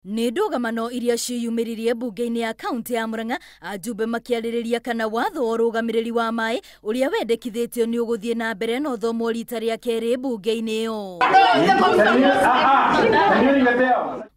Nĩ ndũgamano iria ciĩyumĩririe mbunge-inĩ ya kaunti ya Murang'a, ajumbe makĩarĩrĩria kana watho wa ũrũgamĩrĩri wa maĩ ũrĩa wendekithĩtio nĩ ũgũthiĩ na mbere na ũthomwo rita rĩa kerĩ mbunge-inĩ ĩyo.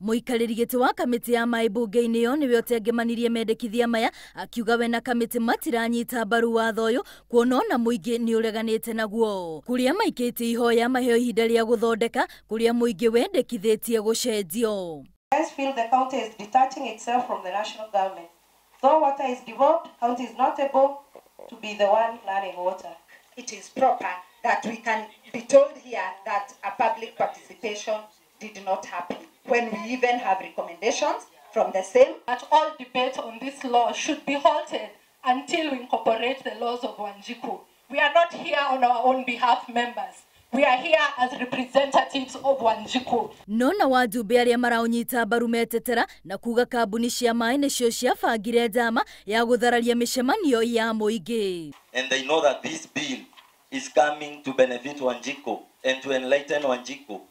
Mũikarĩri gĩtĩ wa kamĩtĩ ya maĩ mbunge-inĩ ĩyo nĩwe ũtengemanirie mendekithia maya, akiuga we na kamĩtĩ matiranyita mbaru watho ũyũ kuona ona mũingĩ nĩ ũreganĩte naguo. Kũrĩa maikĩtie ihoya maheo ihinda rĩa gũthondeka kũrĩa mũingĩ wendekithĩtie gũcenjio. I feel the county is detaching itself from the national government. Though water is devolved, county is not able to be the one running water. It is proper that we can be told here that a public participation did not happen, when we even have recommendations from the same. That all debate on this law should be halted until we incorporate the laws of Wanjiku. We are not here on our own behalf, members. We are here as representatives of Wanjiku. Nona wajumbe arĩa maraũnyita mbaru metetera na kuga kambuni cia maĩ nĩcio ciabangire njama ya gũthararia mĩcemanio ya mũingĩ. And they know that this bill is coming to benefit Wanjiku and to enlighten Wanjiku.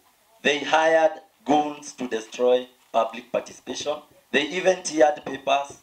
They hired goons to destroy public participation. They even teared papers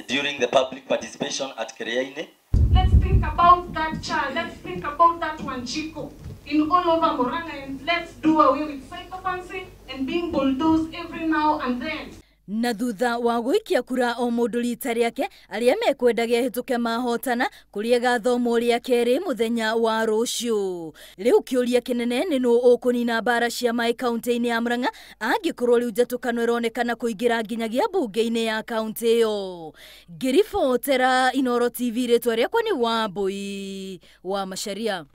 during the public participation at Kiriaini. Let's think about that child. Let's think about that Wanjiku in all over Murang'a, and let's do away with sycophancy and being bulldozed every now and then. Na thutha wa gũikia kura o mũndũ rita rĩake, arĩa mekwendaga ĩhĩtũke mahotana kũrĩa ĩgathomwo rĩa kerĩ mũthenya wa rũciũ. Rĩu kĩũria kĩnene nĩ nũ ũkũnina mbara cia maĩ kaunti-inĩ ya Murang'a angĩkorwo rĩu njatũkano ĩronekana kũingĩra nginyagia mbunge-inĩ ya kaunti ĩyo. Ngĩribotera Inooro TV, rĩtwa rĩakwa nĩ Wambui wa Macharia.